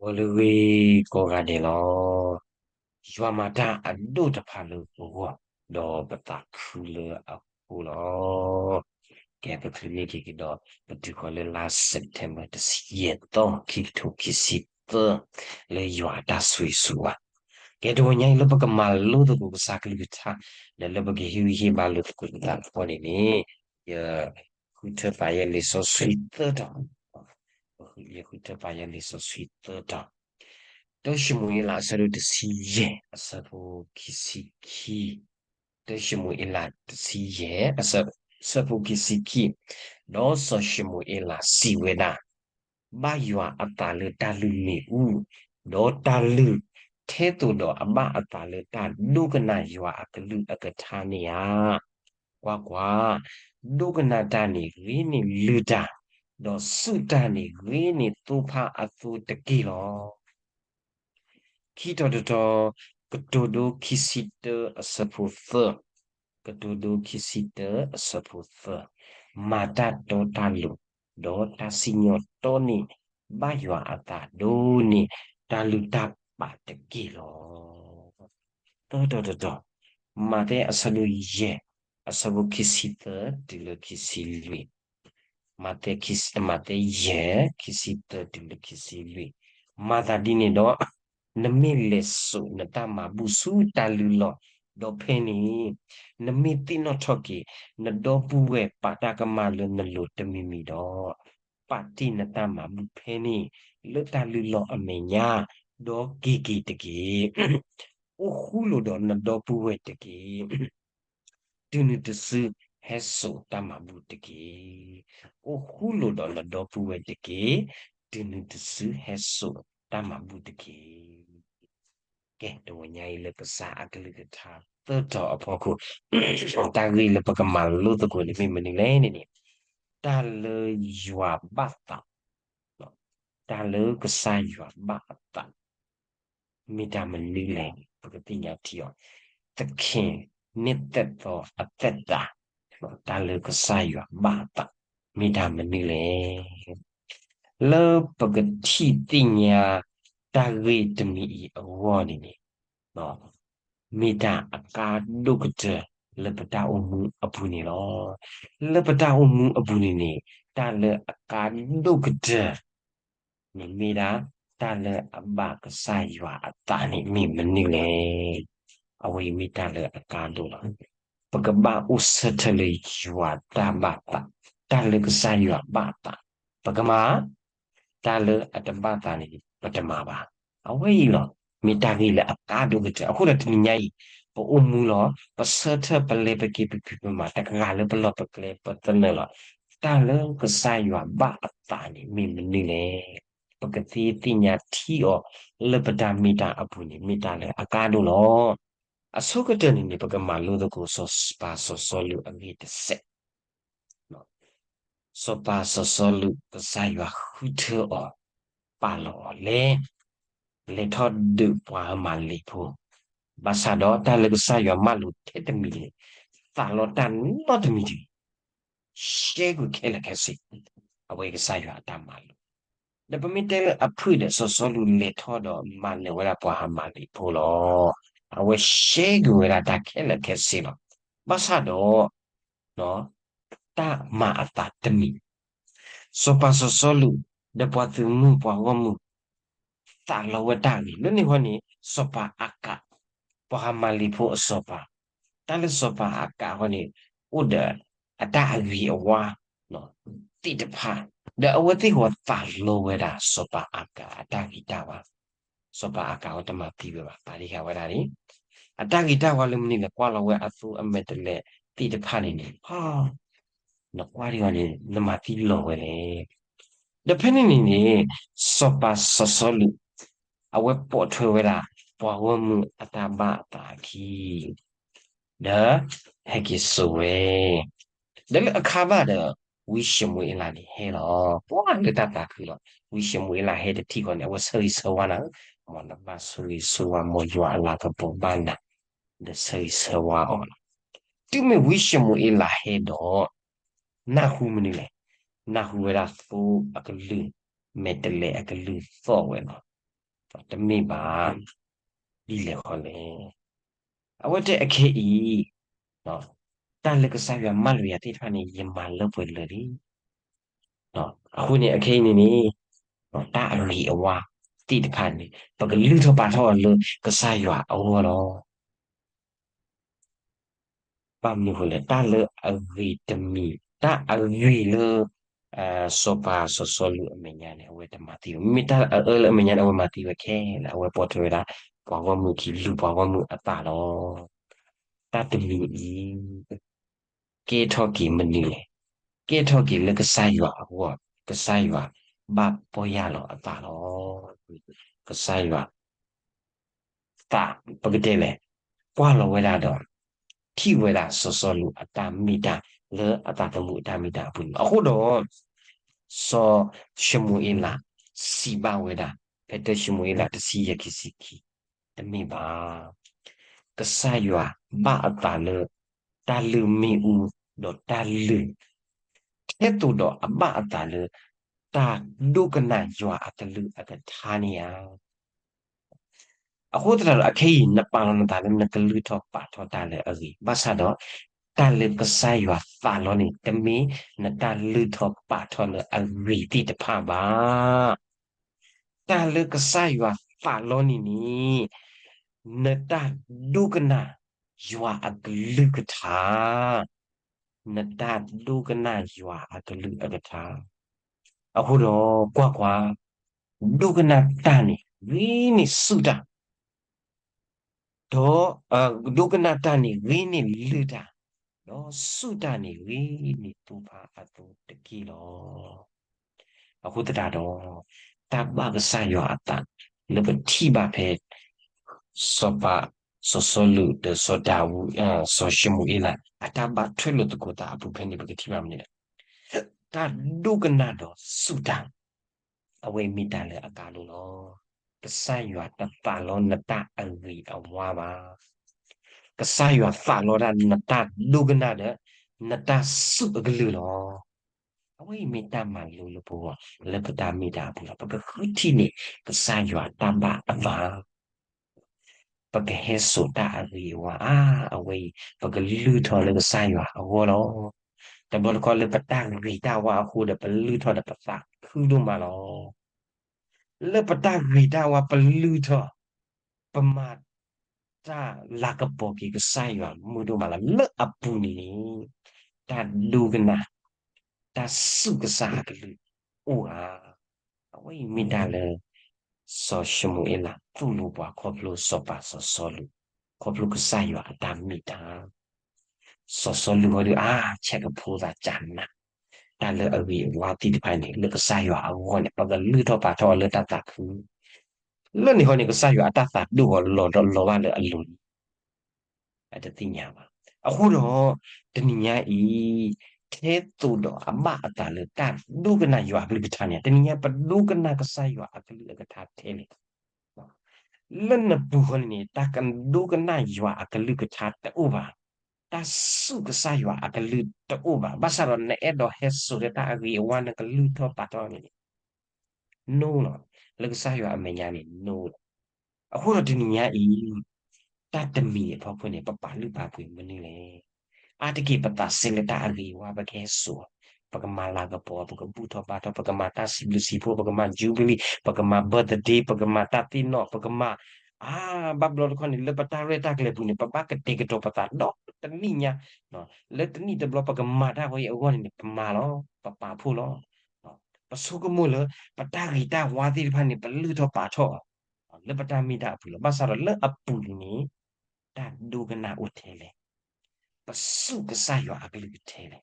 အိၣ်လၢဂ့ၤကိးဂၤဒဲးလီၤ. ယွၤမၤတၢ်အဒိၣ်တဖၣ်လၢပဂီၢ်, ဒီးပသးခုလၢအဃိလီၤ. ကဲ ပချုးန့ၢ်က့ၤကဒီး ပတုၤဃီၤလၢလါ September တဆံယဲၢ်သီ ခံကထိခံဆံသၢ လၢယွၤအတၢ်ဆိၣ်ဂ့ၤဆိၣ်ဝါ. ကဲ တဝီညါအံၤလၢပကမၤလိသကိး ကစၢ်ကလုၢ်ကထါ ဒီးလၢပကဟ့ၣ်ဂံၢ်ဟ့ၣ်ဘါလိာ်သကိးပသးအဂီၢ်န့ၣ်န့ၣ်, ယ ဃုထၢပာ်ယဲလံာ်စီဆှံသၢတီၤ, ယဃုထၢပာ်ယဲလံာ်စီဆှံသၢတီၤ, တၢၡမူၤအ့လး အဆၢဒိၣ်တဆံယဲၢ် အဆၢဖိခံဆံခံ, တၢၡမူၤအ့လး တဆံယဲၢ် အဆၢဖိခံဆံခံ, ဒီးစီၤၡမူၤအ့လးစံးဝဲဒၣ်, ဘၣ်ယွၤအသးလၢတၢ်လုၢ်မ့ၣ်အူ, ဒီးတၢ်လုၢ်ထဲသိးဒီးအဘၣ်အသးလၢ တၢ်ဒိကနၣ်ယွၤအကလုၢ်အကထါန့ၣ်ဧါ. ကွၢ်ကွၢ်, ဒိကနၣ်တၢ်န့ၣ်ဂ့ၤန့ၢ်လုၢ်တၢ်, ဒီးစူၢ်တၢ်န့ၣ်ဂ့ၤန့ၢ်သိဖါအသိတက့ၢ်လီၤ. ခံတီၤတတီၤ, ကတိၤဒိ ခံဆံတၢ အဆၢဖိသၢ, ကတိၤဒိ ခံဆံတၢ အဆၢဖိသၢ, မၤတၢ်တီတၢ်လိၤ, ဒီးတၢ်စံၣ်ညီၣ်တီန့ၢ် ဘၣ်ယွၤအသးဒိၣ်န့ၢ် တၢ်လုၢ်တၢ်ပာ်တက့ၢ်လီၤ. သၢတီၤတတီၤ, မးသဲအဆၢဒိၣ်ယဲၢ် အဆၢဖိခံဆံသၢတုၤလၢခံဆံလွံၢ်, မးသဲ မးသဲယဲၢ် ခံဆံသၢတုၤလၢခံဆံလွံၢ်, မၤသးဒ်န့ၣ်ဒီး နမ့ၢ်လဲၤစိာ်နတၢ်မၤဘူၣ်ဆူတၢ်လုၢ်လီၢ်, ဒီးဖဲန့ၣ် နမ့ၢ်သ့ၣ်နီၣ်ထီၣ်က့ၤ နဒီပုၢ်ဝဲၢ်ပာ်တၢ်ကမၣ်လၢနလိၤတမံၤမံၤဒီး, ပာ်တ့ၢ်နတၢ်မၤဘူၣ်ဖဲန့ၣ် လၢတၢ်လုၢ်လီၢ်အမဲာ်ညါ, ဒီးက့ၤက့ၤတက့ၢ်. အိၣ်ဃူလိာ်ဒီးနဒီပုၢ်ဝဲၢ်တက့ၢ်. တုၤနုၤတစုဟဲစိာ်တၢ်မၤဘူၣ်တက့ၢ်. အိၣ်ဃူလိာ်ဒီးနဒီပုၢ်ဝဲၢ်တက့ၢ်. တုၤနုၤတစုဟဲစိာ်တၢ်မၤဘူၣ်တက့ၢ်. ကဲ တဝီညါအံၤလၢကစၢ်အကလုၢ်ကထါသၢတီၤအဖီခိၣ်, တၢ်ဂ့ၢ်လၢပကမၤလိသကိးန့ၣ်မ့ၢ်မနုၤလဲၣ်န့ၣ်န့ၣ်, တၢ်လၢယွၤဘၣ်သး, တၢ်လၢကစၢ်ယွၤဘၣ်အသး မ့ၢ်တၢ်မနုၤလဲၣ်န့ၣ် ပကသ့ၣ်ညါထံအီၤ, သခင်နှစ်သက်သောအသက်တာ, တၢ်လၢကစၢ်ယွၤဘၣ်အသး မ့ၢ်တၢ်မနုၤလဲၣ်. လၢပကထံၣ်သ့ၣ်ညါတၢ်ဂ့ၢ်တမံၤအံၤအဂီၢ်န့ၣ်န့ၣ်, မ့ၢ်တၢ်အကါဒိၣ်ကတၢၢ်လၢပတၢ်အိၣ်မူအပူၤန့ၣ်လီၤ. လၢပတၢ်အိၣ်မူအပူၤန့ၣ်န့ၣ် တၢ်လၢအကါဒိၣ်ကတၢၢ် န့ၣ်မ့ၢ်ဒၣ် တၢ်လၢအဘၣ်ကစၢ်ယွၤအသးန့ၣ်မ့ၢ်မနုၤလဲၣ်. အဝဲအံၤမ့ၢ်တၢ်လၢအကါဒိၣ်လီၤ. ပကဘၣ်အိၣ်ဆၢထၢၣ်လၢယွၤတၢ်ဘၣ်သး, တၢ်လၢကစၢ်ယွၤဘၣ်သး, ပကမၤ, တၢ်လၢအတဘၣ်သးန့ၣ် ပတမၤဘၣ်. အဝဲအံၤလီၤ, မ့ၢ်တၢ်ဂ့ၢ်လၢအကါဒိၣ်ကတၢၢ်. အဃိဒီးတနံၤညါအံၤ ပအိၣ်မူလီၤ, ပဆၢထၢၣ် ပလဲၤ ပက့ၤ ပဖံး ပမၤ တဂၤလၢပလီၢ်ပကျဲ ပသနၢၣ်လီၤ. တၢ်လၢကစၢ်ယွၤဘၣ်အသးန့ၣ်မ့ၢ်မနုၤလဲၣ်. ပကသ့သ့ၣ်ညါထံအီၤလၢပတၢ်မ့ၢ်တၢ်အပူၤန့ၣ် မ့ၢ်တၢ်လၢအကါဒိၣ်လီၤ. အဆိကတၢၢ်န့ၣ်န့ၣ် ပကမၤလိသကိးစီၤပၤစီၤစီလူးအဂ့ၢ်တစဲး စီၤပၤစီၤစီလူး ကစၢ်ယွၤဃုထၢအီၤ, ပာ်လီၤအီၤလဲၤ, လဲၤထီၣ်ဒုးပှၤအမၤလ့းဖိ, ဘၣ်ဆၣ်ဒီးတၢ်လၢကစၢ်ယွၤမၢလိာ်ထဲတမံၤန့ၣ်, သးလီတၢ်နီတမံၤတဂ့ၤ, ရှဲကွံာ်ခဲလၢာ်ခဲဆ့, အဝဲကစၢ်ယွၤအတၢ်မၤလိာ် ဒီးပမ့ၢ်တဲလၢအဖုၣ်ဒီး စီၤစီလူးလဲၤထီၣ်ဒီးမၤနၢၤဝဲဒၣ်ပှၤအမၤလ့းဖိလီၤ. အဝဲရှဲကွံာ်ဝဲဒၣ်တၢ်ခဲလၢာ်ခဲဆ့လီၤ. ဘၣ်ဆၣ်ဒီး တၢ်မၤအသးတမံၤ, စီၤပၤစီၤစီလူး ဒီးပှၤသုးမုၢ်ပှၤဂီၢ်မုၢ် သးလီဝဲတၢ်ဂ့ၤ, လၢန့ၣ်ဃီန့ၣ် စီၤပၤအၤကး, ပှၤဟၤမၤလ့းဖိအစီၤပၤ, တၢ်လၢစီၤပၤအၤကးဃီန့ၣ် အိၣ်ဒီးအတၢ်အဂ့ၤအဝါ သ့ၣ်တဖၣ်, ဒီးအဝဲသ့ၣ်ဃီသးလီဝဲဒၣ် စီၤပၤအၤကးအတၢ်ဂ့ၤတၢ်ဝါ, စီၤပၤအၤကးဝဲတမၤသံဝဲဘၣ်, ပာ်တ့ၢ်ဃာ်ဝဲဒၣ်န့ၣ်, အတၢ်ဂ့ၤတၢ်ဝါလၢမနုၤလဲၣ်, ကွၢ်လီၤဝဲအသိအမဲာ်တဲးလဲးသ့ၣ်တဖၣ်န့ၣ်န့ၣ်, နကွၢ်ဒံးအီၤန့ၣ် နမၤသံလီၤဝဲလဲၣ်. ဒီးဖဲန့ၣ်န့ၣ်န့ၣ် စီၤပၤစီၤစီလူး အဝဲပိာ်ထွဲဝဲဒၣ် ပှၤဂီၢ်မုၢ်အတၢ်ဘၣ်အသးအခံ ဒီးဟဲက့ၤစိာ်ဝဲ, ဒီးလၢအခါဘၣ်ဒီး ဝံၡမူၤအ့လးန့ၣ်ဟဲလီၤ. ပှၤလၢတၢ်သးခုလီၤ. ဝံၡမူၤအ့လးဟဲတထံၣ်ဃီန့ၣ် အဝဲဆၢဂ့ၤဆၢဝါနၤ, မ်နဘၣ်ဆၢဂ့ၤဆၢဝါ မ်ယွၤအလၤကပီၤဘၣ်နၤ, ဒီးဆၢဂ့ၤဆၢဝါအီၤလီၤ. တုၤမ့ၢ်ဝံၡမူၤအ့လးဟဲဒီး နၢ်ဟူမနုၤလဲၣ်, နၢ်ဟူဝဲဒၣ်သိအကလုၢ်, မဲာ်တဲးလဲးအကလုၢ်သီၣ်ဝဲလီၤ. တမ့ၢ်ဘၣ်. ဒ်လဲၣ်ဃီလဲၣ်. အဝဲတဲအခဲအံၤ, တၢ်လၢကစၢ်ယွၤမၢလီၤယၤသ့ၣ်တဖၣ်န့ၣ် ယမၤလၢပှဲၤလၢာ်လံ. အဃိန့ၣ် အခဲအံၤန့ၣ်န့ၣ်, တၢ်အဂ့ၤအဝါသ့ၣ်တဖၣ်န့ၣ် ပကလုၢ်ထီၣ်ပာ်ထီၣ်အီၤလၢကစၢ်ယွၤအဂီၢ်လီၤ. ဘၣ်မနုၤအဃိလဲၣ်, တၢ်လၢအဂ့ၤတမံၤ, တၢ်အဂ့ၤလၢ စီၤပၤစီၤစီလူးအမဲာ်ညါန့ၣ် အဝဲတမၤသံဝဲ, မ့မ့ၢ်တၢ်အအၢလၢအမဲာ်ညါန့ၣ် အဝဲမၤသံဝဲခဲလၢာ်, အဝဲပိာ်ထွဲဝဲဒၣ် ပှၤဂီၢ်မုၢ်ခံ, လုၢ်ပှၤဂီၢ်မုၢ်အသးလီၤ. တၢ်တမံၤအံၤ ကဲထီၣ်က့ၤမနုၤလဲၣ်. ကဲထီၣ်က့ၤလၢကစၢ်ယွၤအဂီၢ်, ကစၢ်ယွၤဘၣ်ပီၢ်ယၢ်လီၤအသးလီၤ. ကစၢ်ယွၤ သး, ပကတဲလဲၣ်, ကွၢ်လီၤဝဲဒၣ်ဒီး ထံၣ်ဝဲဒၣ်စီၤစီလူးအတၢ်မ့ၢ်တၢ်လၢအသးသမူအတၢ်မ့ၢ်တၢ်အပူၤန့ၣ်လီၤ. အဃိဒီး စီၤၡမူၤအ့လး စံးဘၣ်ဝဲဒၣ်, ဖဲတၢၡမူၤအ့လး တဆံယဲၢ် ခံဆံခံ, တမ့ၢ်ဘၣ်. ကစၢ်ယွၤဘၣ်အသးလၢ တၢ်လုၢ်မ့ၣ်အူ ဒီးတၢ်လုၢ် ထဲသိးဒီးအဘၣ်အသးလၢ တၢ်ဒိကနၣ်ယွၤအကလုၢ်အကထါန့ၣ်ဧါ. အဃိသတးဒီး အခဲအံၤ နပာ်လီၤနသးလၢနကလုၢ်ထီၣ်ပာ်ထီၣ်တၢ်လၢအဂ့ၤ, ဘၣ်ဆၣ်ဒီး တၢ်လၢကစၢ်ယွၤသးလီန့ၣ် တမ့ၢ်နတၢ်လုၢ်ထီၣ်ပာ်ထီၣ်လၢအဂ့ၤသ့ၣ်တဖၣ်ဘၣ်. တၢ်လၢကစၢ်ယွၤသးလီန့ၣ်န့ၣ် နတၢ်ဒိကနၣ်ယွၤအကလုၢ်ကထါ, နတၢ်ဒိကနၣ်ယွၤအကလုၢ်အကထါ. အဃိဒီးကွၢ်ကွၢ်, ဒိကနၣ်တၢ်န့ၣ် ဂ့ၤန့ၢ်ဆူၣ်တၢ်, ဒီး ဒိကနၣ်တၢ်န့ၣ် ဂ့ၤန့ၢ်လုၢ်တၢ်, ဒီးဆူၣ်တၢ်န့ၣ် ဂ့ၤန့ၢ်သိဖါအသိတက့ၢ်လီၤ. အဃိသတးဒီး တၢ်ဘၣ်ကစၢ်ယွၤအသး လၢပထံၣ်ဘၣ်ဖဲ စီၤပၤ စီၤစီလူး ဒီးစီၤဒၤဝံး စီၤၡမူၤအ့လး အတၢ်ဘၣ်ထွဲလိာ်သကိးသးအပူၤဖဲန့ၣ် ပကထံၣ်ဘၣ်မနုၤလဲၣ်. တၢ်ဒိကနၣ်ဒီးဆူၣ်တၢ် အဝဲအံၤမ့ၢ်တၢ်လၢအကါဒိၣ်လီၤ. ကစၢ်ယွၤတသးလီနတၢ်အဂ့ၤအဝါဘၣ်. ကစၢ်ယွၤသးလီဒၣ်နတၢ်ဒိကနၣ်ဒီး နတၢ်ဆူၣ်အကလုၢ်လီၤ. အဝဲအံၤမ့ၢ်တၢ်မၤလိလၢပဂီၢ် လၢပတၢ်မ့ၢ်တၢ်အပူၤလီၤ. ပကဃုထံၣ်န့ၢ် ကစၢ်ယွၤတၢ်ဘၣ်အသး ပကဟဲစိာ်တၢ်အဂ့ၤအဝါ အါ အဝဲအံၤ ပကလုၢ်ထီၣ်လၢကစၢ်ယွၤအဂီၢ်လီၤ. တဘျီတခီၣ်လၢပတၢ်ဂ့ၤတၢ်ဝါအဃိဒီး ပလုၢ်ထီၣ်ဒီးပသးခုဒိၣ်မးလီၤ. လၢပတၢ်ဂ့ၤတၢ်ဝါပလုၢ်ထီၣ်, ပမၤတၢ်လၤကပီၤက့ၤကစၢ်ယွၤမုာ်ဒိၣ်မးလီၤ. လၢအပူၤန့ၣ်န့ၣ် တၢ်ဒိကနၣ် တၢ်ဆူၣ်ကစၢ်အကလုၢ်အိၣ်ဧါ. အဝဲအံၤမ့ၢ်တၢ်လၢ စီၤၡမူၤအ့လးသိၣ်လိပှၤခီဖျိစီၤပၤစီၤစီလူး, ခီဖျိကစၢ်ယွၤအတၢ်မ့ၢ်တၢ် စီၤစီလူးဃီဒီး အါ ဆဲးကဖိသးကနး, တၢ်လၢအဂ့ၤအဝါသ့ၣ်တဖၣ်န့ၣ် လၢကစၢ်ယွၤအဂီၢ်န့ၣ် ပကလုၢ်ထီၣ်ပာ်ထီၣ်အီၤလၢတၢ်သးခု, လၢန့ၣ်ဃီန့ၣ် ကစၢ်ယွၤအတၢ်သးဒိၣ်ဃီလီၤဒီးလီၤဘၣ်လၢအလိၤန့ၣ် အတသ့ၣ်ညါဘၣ်. အဃိဒီး တနံၤညါအံၤ ထဲသိးဒီးအဘၣ်အသးလၢတၢ်ဒိကနၣ်ယွၤအကလုၢ်ကထါန့ၣ် တနံၤညါပဒိကနၣ်ကစၢ်ယွၤအကလုၢ်အကထါထဲလဲၣ်. လၢနပူၤဃီန့ၣ်န့ၣ် တၢ်ကဒိကနၣ်ယွၤအကလုၢ်ကထါတအိၣ်ဘၣ်, တၢ်ဆူၣ်ကစၢ်ယွၤအကလုၢ်တအိၣ်ဘၣ်. ဘၣ်ဆၣ်ဒီးနအဲၣ်ဒိးဟဲစိာ်လၢတၢ်အဂ့ၤအဝါ နကလုၢ်ထီၣ်ပာ်ထီၣ်န့ၣ်န့ၣ် no လီၤ. လၢကစၢ်ယွၤအမဲာ်ညါန့ၣ် no လီၤ. အဃိဒီးတနံၤညါအံၤ တၢ်တမံၤအဖီခိၣ်န့ၣ် ပပာ်လုၢ်ပာ်ပှ့ၤမနုၤလဲၣ်. အါတက့ၢ်ပသးစဲလၢတၢ်အဂ့ၤအဝါ ပကဟဲစိာ်, ပကမၤလၤကပီၤ, ပကဘူၣ်ထီၣ်ဘါထီၣ်, ပကမၤတၢ်စံးဘျုးစံးဖှိၣ်, ပကမၤ jubilee, ပကမၤ birthday, ပကမၤတၢ်သ့ၣ်နီၣ်, ပကမၤ အါ ဘၣ်ဘျီတခီန့ၣ် လၢပတၢ်ရဲၣ်တၢ်ကျဲၤပူၤန့ၣ် ပဘၣ်ကတဲာ်ကတီၤပသးဒီးတနံၣ်ညါ, လၢတနံၣ်တဘျီပကမၤတၢ်ဝဲအံၤအဂီၢ်န့ၣ်န့ၣ် ပမၤလီၤ, ပပာ်ဖှိၣ်လီၤ. ပဆိကမိၣ်လၢ ပတၢ်ဂ့ၤတၢ်ဝါသ့ၣ်တဖၣ်န့ၣ် ပလုၢ်ထီၣ်ပာ်ထီၣ်အီၤ လၢပတၢ်မ့ၢ်တၢ်အပူၤလီၤ. ဘၣ်ဆၣ်ဒီးလၢအပူၤန့ၣ်န့ၣ် တၢ်ဒိကနၣ်အိၣ်ထဲလဲၣ်. ပဆူၣ်ကစၢ်ယွၤအကလုၢ်ကထဲလဲၣ်.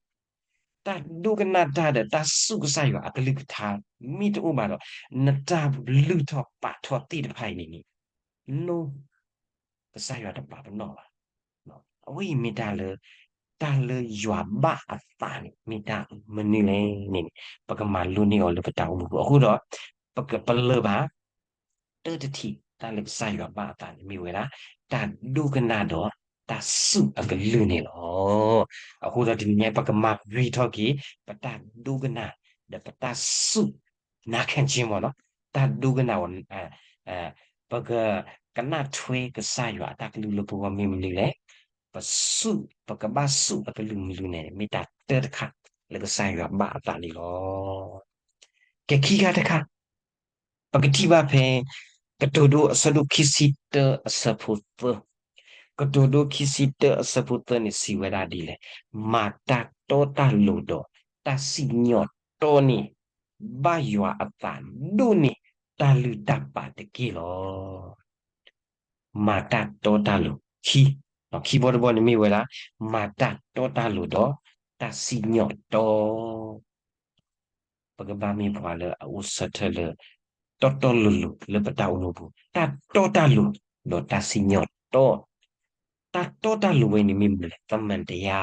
တၢ်ဒိကနၣ်တၢ်ဒီးတၢ်ဆူၣ်ကစၢ်ယွၤအကလုၢ်ကထါ မ့ၢ်တအိၣ်ဘၣ်ဒီး နတၢ်လုၢ်ထီၣ်ပာ်ထီၣ်သ့ၣ်တဖၣ်အံၤန့ၣ်န့ၣ် no ကစၢ်ယွၤတပာ်ပနီၣ်ဘၣ်. အဝဲအံၤမ့ၢ်တၢ်လၢ တၢ်လၢယွၤဘၣ်အသးန့ၣ် မ့ၢ်တၢ်မနုၤလဲၣ်န့ၣ်န့ၣ် ပကမၤလိန့ၢ်အီၤလၢပတၢ်အိၣ်မူပူၤ. အဃိဒီး ပကပလၢၢ်ဘၣ် တၢတထံၣ် တၢ်လၢကစၢ်ယွၤဘၣ်အသးန့ၣ် မ့ၢ်ဝဲဒၣ် တၢ်ဒိကနၣ်ဒီးတၢ်ဆူၣ်အကလုၢ်န့ၣ်လီၤ. အဃိဒီးတနံၤညါ ပကမၤဂ့ၤထီၣ်က့ၤ ပတၢ်ဒိကနၣ် ဒီးပတၢ်ဆူၣ် နာခံခြင်း မ့ၢ်နီၤ, တၢ်ဒိကနၣ်အီၤ ပကကနၣ်ထွဲကစၢ်ယွၤအတၢ်ကလုၢ်လၢပဂီၢ်မ့ၢ်မနုၤလဲၣ်, ပစူၢ် ပကဘၣ်စူၢ်အကလုၢ်မနုၤလဲၣ်န့ၣ် မ့ၢ်တၢ်တၢတခါလၢကစၢ်ယွၤဘၣ်အသးန့ၣ်လီၤ. ကဲခံခါတခါ ပကထံၣ်ဘၣ်ဖဲ ကတိၤဒိအဆၢဒိၣ်ခံဆံတၢအဆၢဖိသၢ, ကတိၤဒိခံဆံတၢအဆၢဖိသၢန့ၣ်စံးဝဲဒၣ်ဒ်လဲၣ်, မၤတၢ်တီတၢ်လိၤဒီးတၢ်စံၣ်ညီၣ်တီန့ၣ် ဘၣ်ယွၤအသးဒိၣ်န့ၢ်တၢ်လုၢ်တၢ်ပာ်တက့ၢ်လီၤ. မၤတၢ်တီတၢ်လိၤ ခံ, ခံဘီတဘီန့ၣ်မ့ၢ်ဝဲဒၣ် မၤတၢ်တီတၢ်လိၤဒီးတၢ်စံၣ်ညီၣ်တီ ပကဘၣ်မ့ၢ်ပှၤလၢအအိၣ်ဆၢထၢၣ်လၢ တီတီလိၤလိၤလၢပတၢ်အိၣ်မူပူၤ, တၢ်တီတၢ်လိၤ ဒီးတၢ်စံၣ်ညီၣ်တီ, တၢ်တီတၢ်လိၤဝဲန့ၣ်မ့ၢ်မနုၤလဲၣ်, သမၣ်တယါ,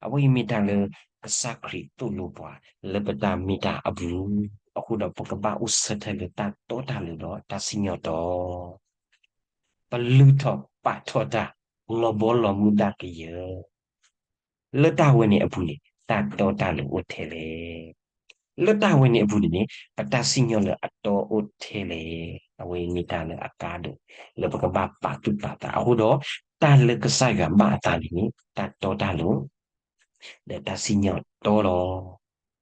အဝဲအံၤမ့ၢ်တၢ်လၢကစၢ်ခရံာ်သိၣ်လိပှၤလၢပတၢ်မ့ၢ်တၢ်အပူၤ, အဃိဒီးပကဘၣ်အိၣ်ဆၢထၢၣ်လၢတၢ်တီတၢ်လိၤဒီးတၢ်စံၣ်ညီၣ်တီ ပလုၢ်ထီၣ်ပာ်ထီၣ်တၢ် လီၤဘီလီၤမုၢ်ဒၣ်ကယၢၤ လၢတၢ်ဝဲန့ၣ်အပူၤန့ၣ် တၢ်တီတၢ်လိၤအိၣ်ထဲလဲၣ်. လၢတၢ်ဝဲန့ၣ်အပူၤန့ၣ်န့ၣ် ပတၢ်စံၣ်ညီၣ်လၢအတီအိၣ်ထဲလဲၣ်. အဝဲအံၤမ့ၢ်တၢ်လၢအကါဒိၣ် လၢပကဘၣ်ပာ်သူၣ်ပာ်သးအဃိဒီး တၢ်လၢကစၢ်ယွၤဘၣ်အသးန့ၣ်န့ၣ် တၢ်တီတၢ်လိၤ ဒီးတၢ်စံၣ်ညီၣ်တီလီၤ.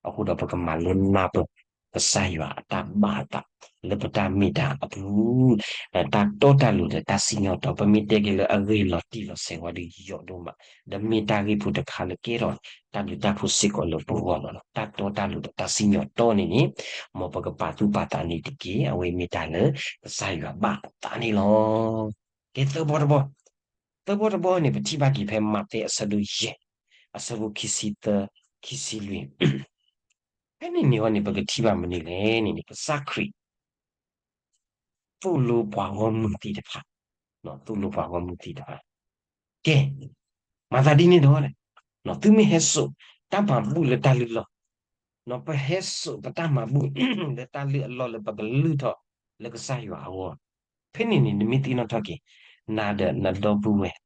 အဃိဒီးပကမၤလိနၢ်ပၢၢ် ကစၢ်ယွၤအတၢ်ဘၣ်အသး လၢပတၢ်မ့ၢ်တၢ်အပူၤ, တၢ်တီတၢ်လိၤဒီးတၢ်စံၣ်ညီၣ်တီ ပမ့ၢ်တဲက့ၤလၢအဂ့ၢ်လီၤတံၢ်လီၤဆဲးဝဲဒီးယိာ်ဒိၣ်မး, ဒီးမ့ၢ်တၢ်ဂ့ၢ်ဖိတခါလၢကဲထီၣ်တၢ်ဘျုးတၢ်ဖှိၣ်စ့ၢ်ကီးလၢပဂီၢ်လီၤ. တၢ်တီတၢ်လိၤဒီးတၢ်စံၣ်ညီၣ်တီန့ၣ်န့ၣ် မ်ပကပာ်သူၣ်ပာ်သးန့ၣ်တက့ၢ်. အဝဲမ့ၢ်တၢ်လၢကစၢ်ယွၤဘၣ်အသးန့ၣ်လီၤ. ကဲသၢဘီတဘီ, သၢဘီတဘီန့ၣ် ပထံၣ်ဘၣ်က့ၤဖဲမးသဲအဆၢဒိၣ်ယဲၢ် အဆၢဖိခံဆံသၢ ခံဆံလွံၢ် ဖဲန့ၣ်န့ၣ်အီၤန့ၣ် ပကထံၣ်ဘၣ်မနုၤလဲၣ်န့ၣ်န့ၣ် ကစၢ်ခရံာ် သိၣ်လိပှၤဂီၢ်မုၢ်သ့ၣ်တဖၣ်, သိၣ်လိပှၤဂီၢ်မုၢ်သ့ၣ်တဖၣ်, ကဲ, မၤသးဒ်န့ၣ်ဒီး, သုမ့ၢ်ဟဲစိာ်တၢ်မၤဘူၣ်လၢတၢ်လုၢ်လီၢ်, ပဟဲစိာ်ပတၢ်မၤဘူၣ် လၢတၢ်လုၢ်အလီၢ်လၢပကလုၢ်ထီၣ်လၢကစၢ်ယွၤအဂီၢ်, ဖဲန့ၣ်န့ၣ် နမ့ၢ်သ့ၣ်နီၣ်ထီၣ်က့ၤ နၤဒီးနဒီပုၢ်ဝဲၢ်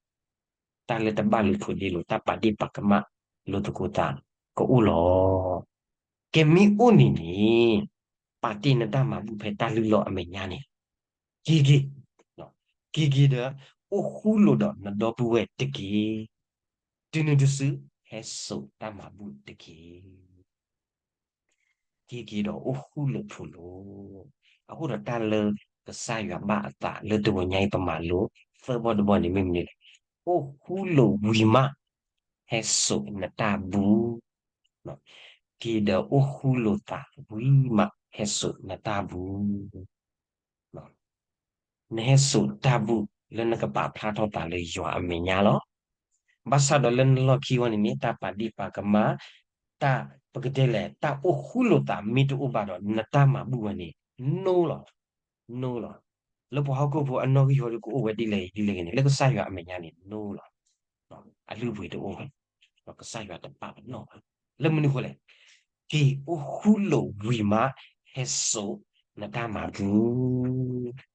တၢ်လၢတဘၣ်လိာ်ဖိးဒ့လိာ် တၢ်ပာ်ဒ့ၣ်ပာ်ကမၣ်လိာ်သကိးသးကအိၣ်လီၤ. ကဲမ့ၢ်အိၣ်န့ၣ်န့ၣ် ပာ်တ့ၢ်နတၢ်မၤဘူၣ်ဖဲတၢ်လုၢ်လီၢ်အမဲာ်ညါန့ၣ်, က့ၤက့ၤ, က့ၤက့ၤဒီး အိၣ်ဃူလိာ်ဒီးနဒီပုၢ်ဝဲၢ်တက့ၢ်. တုၤနုၤတစု ဟဲစိာ်တၢ်မၤဘူၣ်တက့ၢ်. က့ၤက့ၤဒီးအိၣ်ဃူလိာ်ဖိးလိာ်, အဃိဒီးတၢ်လၢကစၢ်ယွၤဘၣ်အသးလၢတဂီၤညါအံၤပမၤလိ သၢဘီတဘီန့ၣ်မ့ၢ်မနုၤလဲၣ်, အိၣ်ဃူလိာ်ဝံၤမး ဟဲစိာ်နတၢ်ဘူၣ်, က့ၤဒီးအိၣ်ဃူလိာ်သးဝံၤမး ဟဲစိာ်နတၢ်ဘူၣ်. နဟဲစိာ်တၢ်ဘူၣ်လၢနကပာ်ဖျါထီၣ်သးလၢယွၤအမဲာ်ညါလီၤ. ဘၣ်ဆၣ်ဒီးလၢနလီၢ်ခံဝဲန့ၣ်န့ၣ် တၢ်ပာ်ဒ့ၣ်ပာ်ကမၣ်, တၢ် ပကတဲလဲၣ် တၢ်အိၣ်ဃူလိာ်သးမ့ၢ်တအိၣ်ဘၣ်ဒီး နတၢ်မၤဘူၣ်ဝဲန့ၣ် နိလီၤ, နိလီၤ. လၢပှၤဟီၣ်ခိၣ်ဖိအနီၣ်ဂံၢ်ဟီၣ်ဒုးကအိၣ်ဝဲဒ်လဲၣ်ဂ့ၤဒ်လဲၣ်ဂ့ၤန့ၣ် လၢကစၢ်ယွၤအမဲာ်ညါန့ၣ် နိလီၤ. အလုၢ်အပှ့ၤတအိၣ်ဘၣ်, ကစၢ်ယွၤတပာ်ပနီၣ်ဘၣ်. လၢမနုၤအဃိလဲၣ်, က့ၤအိၣ်ဃူလိာ်ဝံၤမး ဟဲစိာ်နတၢ်မၤဘူၣ်.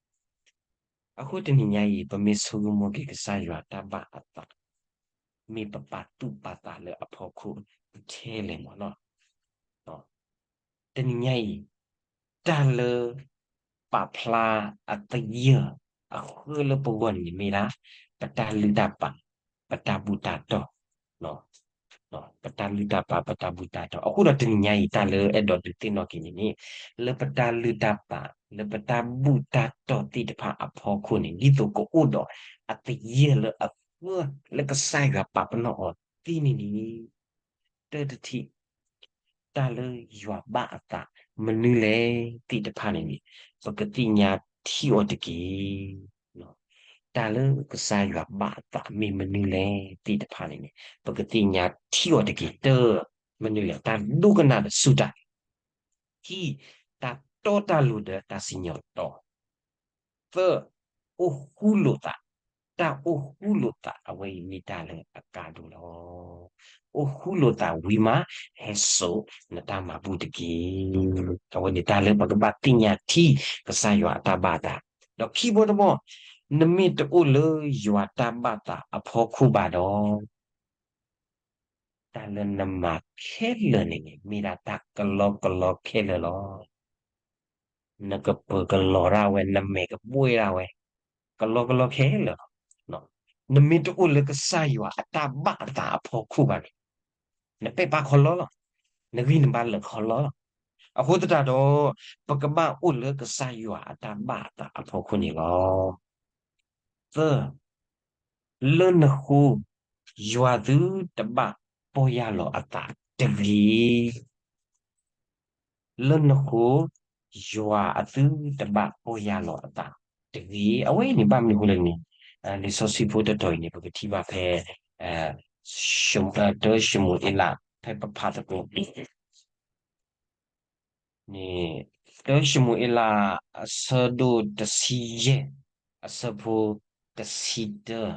အဃိတနံၤညါအံၤ ပမ့ၢ်ဆိကမိၣ်က့ၤကစၢ်ယွၤတၢ်ဘၣ်အသး မ့ၢ်ပပာ်သူၣ်ပာ်သးလၢအဖီခိၣ်ထဲလဲၣ်မးနီၤ. တနံၤညါအံၤ တၢ်လၢပာ်ဖျါအသယၢၢ်အဃၢလၢပဂီၢ်န့ၣ်မ့ၢ်ဒၣ် ပတၢ်လုၢ်တၢ်ပာ်, ပတၢ်ဘူၣ်တၢ်တီၢ်, ပတၢ်လုၢ်တၢ်ပာ် ပတၢ်ဘူၣ်တၢ်တီၢ်. အဃိဒီးတနံၤညါအံၤ တၢ်လၢအဲၣ်ဒိးဒုးသ့ၣ်နီၣ်က့ၤန့ၣ်န့ၣ် လၢပတၢ်လုၢ်တၢ်ပာ် လၢပတၢ်ဘူၣ်တၢ်တီၢ်သ့ၣ်တဖၣ်အဖီခိၣ်န့ၣ် ဒ်သိးကအိၣ်ဒီးအသယၢၢ်လၢအဃၢလၢကစၢ်ယွၤပာ်ပနီၣ်အီၤသ့န့ၣ်န့ၣ် တၢ်တထံၣ် တၢ်လၢယွၤဘၣ်အသးမနုၤလဲၣ်သ့ၣ်တဖၣ်န့ၣ်န့ၣ် ပကသ့ၣ်ညါထံအီၤတက့ၢ်. တၢ်လၢကစၢ်ယွၤဘၣ်အသးမ့ၢ်မနုၤလဲၣ်သ့ၣ်တဖၣ်န့ၣ်န့ၣ် ပကသ့ၣ်ညါထံအီၤတက့ၢ်. တၢ် မနုၤလဲၣ်, တၢ်ဒိကနၣ်ဒီးစူၢ်တၢ်, ခံ, တၢ်တီတၢ်လိၤဒီးတၢ်စံၣ်ညီၣ်တီ, သၢ, အိၣ်ဃူလိာ်သး, တၢ်အိၣ်ဃူလိာ်သးအဝဲအံၤမ့ၢ်တၢ်လၢအကါဒိၣ်လီၤ. အိၣ်ဃူလိာ်သးဝံၤမး ဟဲစိာ်နတၢ်မၤဘူၣ်တက့ၢ်. အဝဲန့ၣ်တၢ်လၢပကဘၣ်သ့ၣ်ညါထံကစၢ်ယွၤအတၢ်ဘၣ်သး, ဒီးခံဘီတဘီ, နမ့ၢ်တအိၣ်လၢယွၤတၢ်ဘၣ်သးအဖီခိၣ်ဘၣ်ဒီး တၢ်လၢနမၤခဲလၢာ်န့ၣ်န့ၣ် မ့ၢ်ဒၣ်တၢ်ကလီကလီခဲလၢာ်လီၤ. နကပၢၤကလီၤဒၣ်ဝဲ, နမဲာ်ကဘှဲၣ်ဒၣ်ဝဲ, ကလီကလီခဲလၢာ်လီၤ. နမ့ၢ်တအိၣ်လၢကစၢ်ယွၤအတၢ်ဘၣ်အသးအဖီခိၣ်ဘၣ်န့ၣ်, နပဲာ်ဘၣ်ခီလီလီၤ, နဂံၢ်နဘါလၢာ်ခီလီလီၤ. အဃိသတးဒီး, ပကဘၣ်အိၣ်လၢကစၢ်ယွၤအတၢ်ဘၣ်အသးအဖီခိၣ်န့ၣ်လီၤ. သၢ, လၢနဃိ, ယွၤသုတဘၣ်ပီၢ်ယၢ်လီၤအသးတဂ့ၤ. လၢနဃိ, ယွၤအသုတဘၣ်ပီၢ်ယၢ်လီၤအသးတဂ့ၤ. အဝဲအံၤန့ၣ် ဘၣ်မနုၤအဃိလဲၣ်န့ၣ်, လံာ်စီဆှံဖိတတီၤအံၤန့ၣ် ပကထံၣ်ဘၣ်ဖဲ တၢၡမူၤအ့လး ဖဲပဖးသကိးန့ၣ်, တၢၡမူၤအ့လး အဆၢဒိၣ်တဆံယဲၢ်, အဆၢဖိ တဆံတၢ,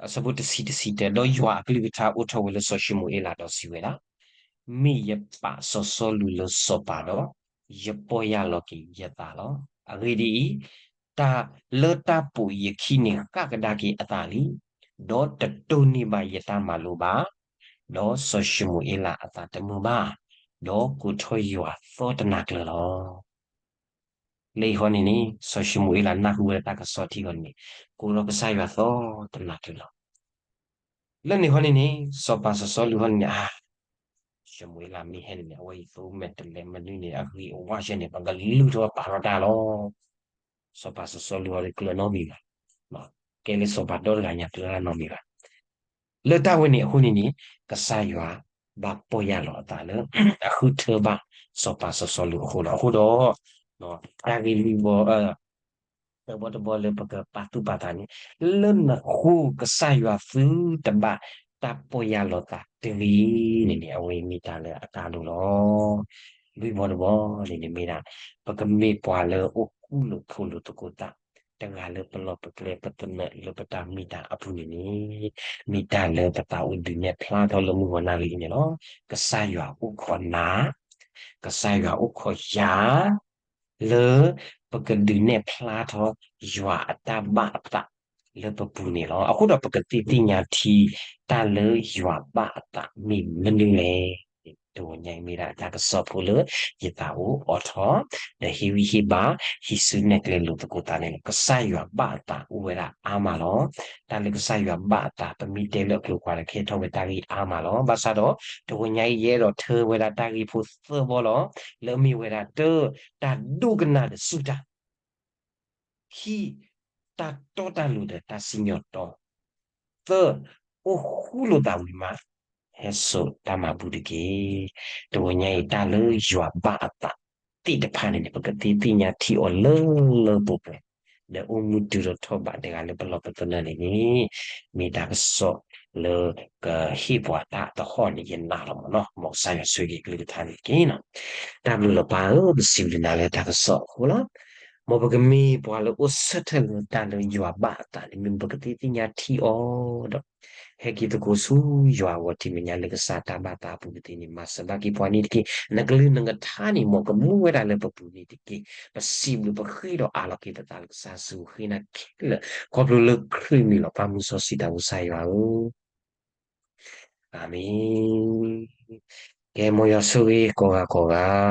အဆၢဖိတဆံ တဆံတၢ, ဒီးယွၤအကလုၢ်ကထါအိၣ်ထီၣ်ဝဲလၢစီၤၡမူၤအ့လးဒီးစံးဝဲဒၣ်, မ့ၢ်ယပာ်စီၤစီလူးလၢစီၤပၤဒီး, ယပီၢ်ယၢ်လီၤက့ၤယသးလီၤ. အဂ့ၢ်ဒ်အံၤ, တၢ်လၢတၢ်ပိာ်ယခံန့ၣ် ဃၣ်ကဒါက့ၤအသးလံ, ဒီးတတိၢ်န့ၢ်ဘၣ်ယတၢ်မၤလိဘၣ်. ဒီးစီၤၡမူၤအ့လးအသးတမုာ်ဘၣ်, ဒီးကိးထီၣ်ယွၤသီတနၤကျၢၤလီၤ. လၢအံၤဃီန့ၣ်န့ၣ် စီၤၡမူၤအ့လးနၢ်ဟူဝဲဒၣ်တၢ်ကစီၣ်ထံဃီန့ၣ်, ကိးထီၣ်ကစၢ်ယွၤသီတနၤကျၢၤလီၤ. လၢန့ၣ်ဃီန့ၣ်န့ၣ် စီၤပၤစီၤစီလူးဃီန့ၣ်န့ၣ် အါ, စီၤၡမူၤအ့လးမ့ၢ်ဟဲန့ၣ်န့ၣ် အဝဲအံၤသိမဲာ်တလဲးမနုၤန့ၣ် အဂံၢ်အဝါဆဲန့ၣ် ပကလုၢ်ထီၣ်ပာ်ထီၣ်တၢ်လီၤ. စီၤပၤစီၤစီလူးဃီဒီးကျၢၤနီတမံၤဘၣ်, ကဲလၢစီၤပၤဒီတဂၤညါကျၢၤတၢ်နီတမံၤဘၣ်. လၢတၢ်ဝဲန့ၣ်အဃိန့ၣ်န့ၣ် ကစၢ်ယွၤဘၣ်ပီၢ်ယၢ်လီၤအသးလၢ အဃုထၢဘၣ်စီၤပၤစီၤစီလူးအဃိလီၤ. အဃိဒီး တၢ်ဂ့ၢ်လွံၢ်ဘီ တဘီတဘီလၢပကပာ်သူၣ်ပာ်သးန့ၣ်, လၢနဃိကစၢ်ယွၤသုတဘၣ်တၢ်ပီၢ်ယၢ်လီၤသးတဂ့ၤန့ၣ်န့ၣ် အဝဲမ့ၢ်တၢ်လၢအကါဒိၣ်လီၤ. လွံၢ်ဘီတဘီန့ၣ်န့ၣ်မ့ၢ်ဒၣ် ပကမ့ၢ်ပှၤလၢအိၣ်ဃူလိာ်ဖိးလိာ်သကိးသး တဂၤလၢပလီၢ်ပကျဲပသနၢၣ်လၢပတၢ်မ့ၢ်တၢ်အပူၤန့ၣ်န့ၣ်, မ့ၢ်တၢ်လၢပသးအိၣ်ဒုးနဲၣ်ဖျါထီၣ်လၢမုၢ်ဂီၤနၣ်ရံၣ်အံၤန့ၣ်လီၤ. ကစၢ်ယွၤအိၣ်ခိးနၤ, ကစၢ်ယွၤအိၣ်ခိးယၤ လၢပကဒုးနဲၣ်ဖျါထီၣ်ယွၤအတၢ်ဘၣ်အသး လၢပပူၤန့ၣ်လီၤ. အဃိဒီးပကသ့ၣ်ညါထံ တၢ်လၢယွၤဘၣ်အသးမ့ၢ်မနုၤလဲၣ်. တဂီၤညါအံၤမ့ၢ်ဒၣ်တၢ်ကစီၣ်ဖိလၢယသးအိၣ်အိးထီၣ် ဒီးဟ့ၣ်ဂံၢ်ဟ့ၣ်ဘါ ဟံးစုနဲၣ်ကျဲလိာ်သကိးသးန့ၣ်လီၤ. ကစၢ်ယွၤဘၣ်အသးအိၣ်ဝဲဒၣ်အါမးလီၤ. တၢ်လၢကစၢ်ယွၤဘၣ်အသး ပမ့ၢ်တဲလၢအကျိၤအကွာ်ဒီး ကဟဲထီၣ်ဝဲတၢ်ဂ့ၢ်အါမးလီၤ. ဘၣ်ဆၣ်ဒီး တဂီၤညါအံၤယအဲၣ်ဒိးထၢဝဲဒၣ်တၢ်ဂ့ၢ်ဖိသၢဘီလီၤ. လၢအမ့ၢ်ဝဲဒၣ် တၢ, တၢ်ဒိကနၣ်ဒီးစူၢ်တၢ် ခံ, တၢ်တီတၢ်လိၤဒီးတၢ်စံၣ်ညီၣ်တီ, သၢ, အိၣ်ဃူလိာ်သးဝံၤမး ဟဲစိာ်တၢ်မၤဘူၣ်တက့ၢ်. တဂီၤညါအံၤ တၢ်လၢယွၤဘၣ်အသးသ့ၣ်တဖၣ်န့ၣ်န့ၣ် ပကသ့ၣ်ညါထံအီၤလၢလၢပှဲၤပှဲၤ, ဒီးအိၣ်မူတုၤထီၣ်ထီၣ်ဘးတဂၤလၢပလီၢ်ပသနၢၣ်န့ၣ်န့ၣ် မ့ၢ်တၢ်ကစီၣ်လၢကဟ့ၣ်ပှၤတၢ်သဟီၣ်န့ၣ် ယနာ်လီၤမ့ၢ်နီၤ. မ်ကစၢ်ယွၤဆိၣ်ဂ့ၤကလုၢ်ကထါန့ၣ်တက့ၢ်နီၤ. တၢ်ဘျုးလီၤပၢ်ဧၢ, ပစံးဘျုးနၤလၢတၢ်ကစီၣ်အဃိလီၤ. မ်ပကမ့ၢ်ပှၤလၢအိၣ်ဆၢထၢၣ်လၢတၢ်လၢယွၤဘၣ်အသးန့ၣ် မ့ၢ်ပကသ့ၣ်ညါထံအီၤဒီး ဟဲက့ၤသကိးဆူယွၤအဂီၢ် ထံၣ်မဲာ်ညါလၢကစၢ်တၢ်ဘၣ်သးအပူၤကသ့န့ၣ် မၤစၢၤဘၣ်က့ၤပှၤန့ၣ်တက့ၢ်. နကလုၢ်နကထါန့ၣ် မ်ကမူဝဲဒၣ်လၢပပူၤန့ၣ်တက့ၢ်. ပစံးဘျုးပဃ့ဒီးအးလီၤက့ၤပသးလၢကစၢ်ယ့ၣ်ၡူးဃ့နၤခဲလၢာ် ခီဖျိလၢခရံာ်မံၤလီၤ. ပၢ်မုၢ်စီဆှံတၢ်အိၣ်ကစၢ်ယွၤဧၢ, အၤမ့ၣ်. ကဲ မ်ယွၤဆိၣ်ဂ့ၤကိးဂၤကိးဂၤ